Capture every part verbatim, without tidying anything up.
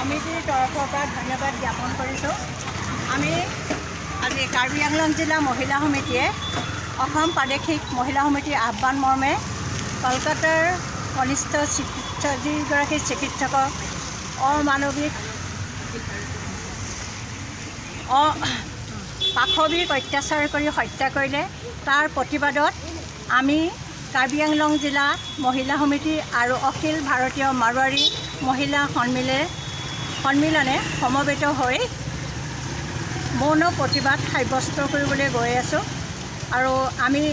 সমিতিৰ তৰফৰ পৰা ধন্যবাদ জ্ঞাপন কৰিছোঁ। আমি আজি কাৰ্বি আংলং জিলা মহিলা সমিতিয়ে অসম প্ৰাদেশিক মহিলা সমিতিৰ আহ্বান মৰ্মে কলকাতাৰ কনিষ্ঠ চিকিৎসক, যিগৰাকী চিকিৎসকক অমানৱিক, অ-, পাশবিক অত্যাচাৰ কৰি হত্যা কৰিলে, তাৰ প্ৰতিবাদত আমি কাৰ্বি আংলং জিলা মহিলা সমিতি আৰু অখিল ভাৰতীয় মাৰোৱাৰী মহিলা সন্মিলে-, সন্মিলনে সমবেত হৈ মৌন প্ৰতিবাদ সাব্যস্ত কৰিবলৈ গৈ আছোঁ। আৰু আমি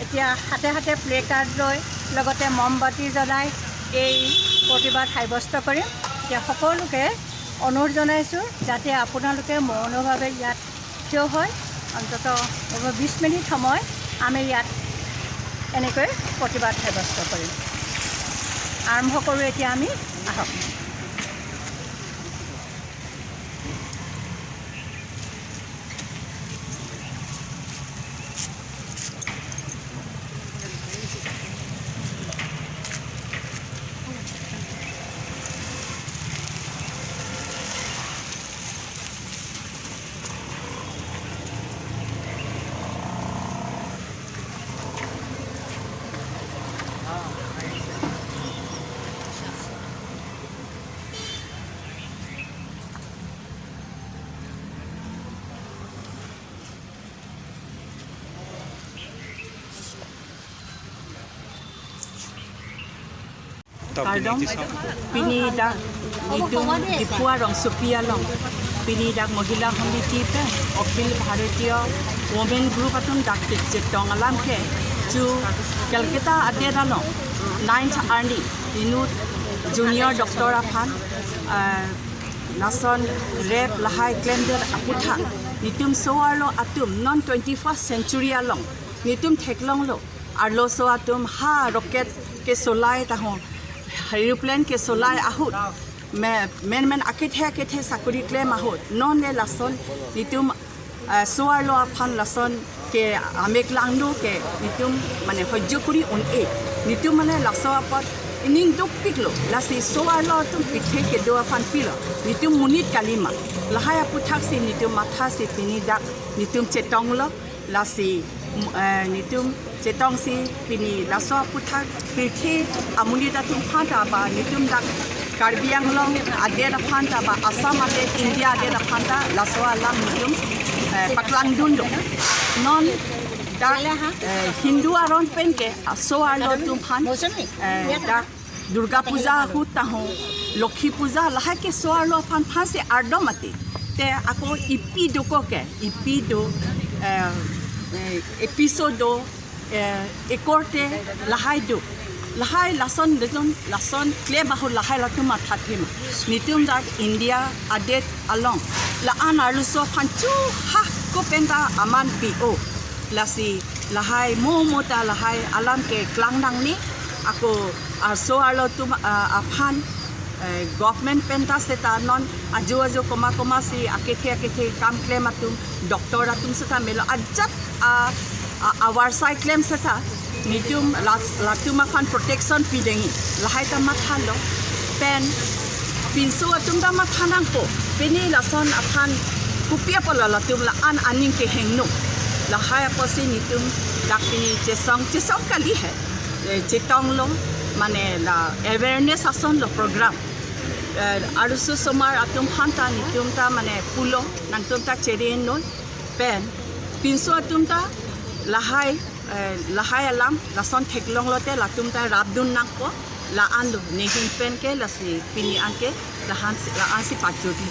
এতিয়া হাতে হাতে প্লে কাৰ্ড লৈ লগতে মমবাতি জ্বলাই এই প্ৰতিবাদ সাব্যস্ত কৰিম। এতিয়া সকলোকে অনুৰোধ জনাইছোঁ যাতে আপোনালোকে মৌনভাৱে ইয়াত থিয় হৈ অন্ততঃ বিশ মিনিট সময় আমি ইয়াত এনেকৈ প্ৰতিবাদ সাব্যস্ত কৰিম। আৰম্ভ কৰোঁ এতিয়া আমি, আহক। Kardom, pini dak nelitum Diphu arongsopi along, pini dak Mahila Samiti pen Akhil Bharatiya Women Group atum dak kechetong alam ke, chu Calcutta adet along ninth arni inut junior doctor aphan, ah, lason rape lahai klemdet aputhak, nelitum so-arlo atum non twenty-first century along nelitum theklonglo, arloso atum ha rocket kesolai tahong, aeroplane kesolai ahut, me-, men men akethe akethe sakori klem ahut, non le lason nelitum, ah, so-arlo aphan lason ke amek langno ke nelitum mane hojjo kori un-e, nelitum mane laso apot ining dukpiklo, lasi so-arlo atum pithe kedo aphan pilo, nelitum monit kalima, lahai aputhak si nelitum matha si pini dak nelitum chetonglo. Lasi, mm, eh, nelitum chetongsi pini laso aputhak pirthe amonit atum aphan ta ba nelitum dak Karbi Anglong adet aphan ta ba Assam adet, India adet aphan ta laso alam nelitum, eh, paklangdun do. Non dak, eh, Hindu aron pen ke so-arlo atum aphan, eh, dak Durga Puja ahut tahong, Lokhi Puja lahai ke so-arlo aphan aphan si ardom mati. Te ako ipi do ko ke, ipi do, eh, eh, episode do, eh, ekorte lahai do. Lahai lason dejon, lason klem ahut lahai latum mathathe ma. Nelitum dak India adet along la-an arloso aphan chu ha ko penta aman pi-o. Lasi lahai mo mo ta lahai alam ke klang nangne, ako, ah, so-arlo atum, ah, aphan, eh, government penta seta non ajo ajo koma koma si akethe akethe kam klem atum, doctor atum seta melo ajat, ah, ah, avarsai klem seta nelitum lat-, latum aphan protection pi dengji, lahai ta mathalo. Pen pinso atum ta matha nangpo, pini lason aphan kopi apot la latum la-an aning kehingno. Lahai apotsi nelitum dak pini chesong, chesong kali he, eh, chetonglo, mane la awareness asonlo program. Eh, arloso osomar atum aphan ta nelitum ta mane pulo, nangtum ta cherinon. Pen pinso atum ta lahai, eh, lahai alam lason theklonglote latum ta rapdun nangpo, la-an lo, nehin pen ke lasi pini anke la-an si, la-an si pajodi.